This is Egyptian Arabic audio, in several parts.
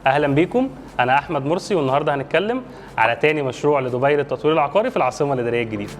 اهلا بيكم، انا احمد مرسي، والنهارده هنتكلم على تاني مشروع لدبي للتطوير العقاري في العاصمة الادارية الجديدة.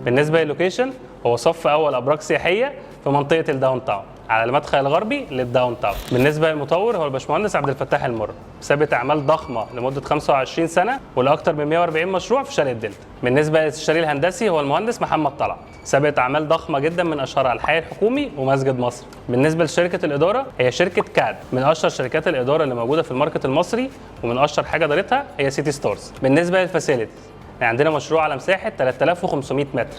بالنسبة لل location، هو صف اول ابراج سياحية في منطقة ال downtown على المدخل الغربي لل downtown. بالنسبة للمطور هو الباشمهندس عبد الفتاح المر، سابت اعمال ضخمة لمدة 25 سنة ولاكثر من 140 مشروع في شرق الدلتا. بالنسبة للاستشاري الهندسي هو المهندس محمد طلعت، سابت اعمال ضخمة جدا من اشهرها الحي الحكومي ومسجد مصر. بالنسبة لشركة الادارة هي شركة كاد، من اشهر شركات الادارة اللي موجودة في ال market المصري، ومن اشهر حاجة دارتها هي سيتي ستارز. بالنسبة لل facilities، يعني عندنا مشروع على مساحة 3500 متر،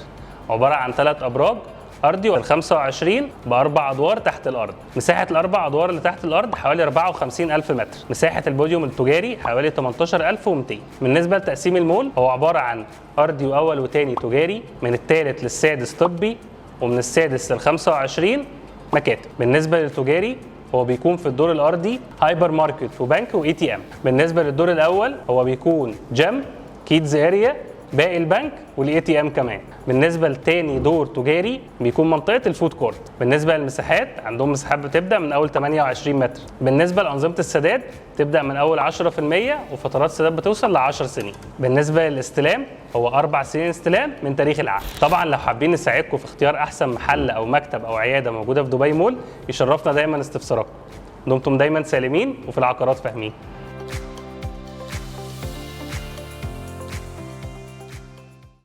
عبارة عن 3 ابراج ارضي وال 25 باربع ادوار تحت الارض. مساحة الاربع ادوار اللي تحت الارض حوالي 54000 متر. مساحة البوديوم التجاري حوالي 18200. بالنسبة لتقسيم المول، هو عبارة عن ارضي واول وثاني تجاري، من الثالث للسادس طبي، ومن السادس لل 25 مكاتب. بالنسبة للتجاري هو بيكون في الدور الارضي هايبر ماركت وبنك و ATM. بالنسبة للدور الاول هو بيكون gym، kids area، باقي البنك وال ATM كمان. بالنسبة لتاني دور تجاري بيكون منطقة ال food court. بالنسبة للمساحات، عندهم مساحات بتبدا من اول 28 متر. بالنسبة لانظمه السداد تبدا من اول 10% وفترات السداد بتوصل ل 10 سنين. بالنسبة للاستلام هو 4 سنين استلام من تاريخ العقد. طبعا لو حابين نساعدكم في اختيار احسن محل او مكتب او عيادة موجودة في دبي مول، يشرفنا دايما استفساراتكم. دمتم دايما سالمين وفي العقارات فاهمين.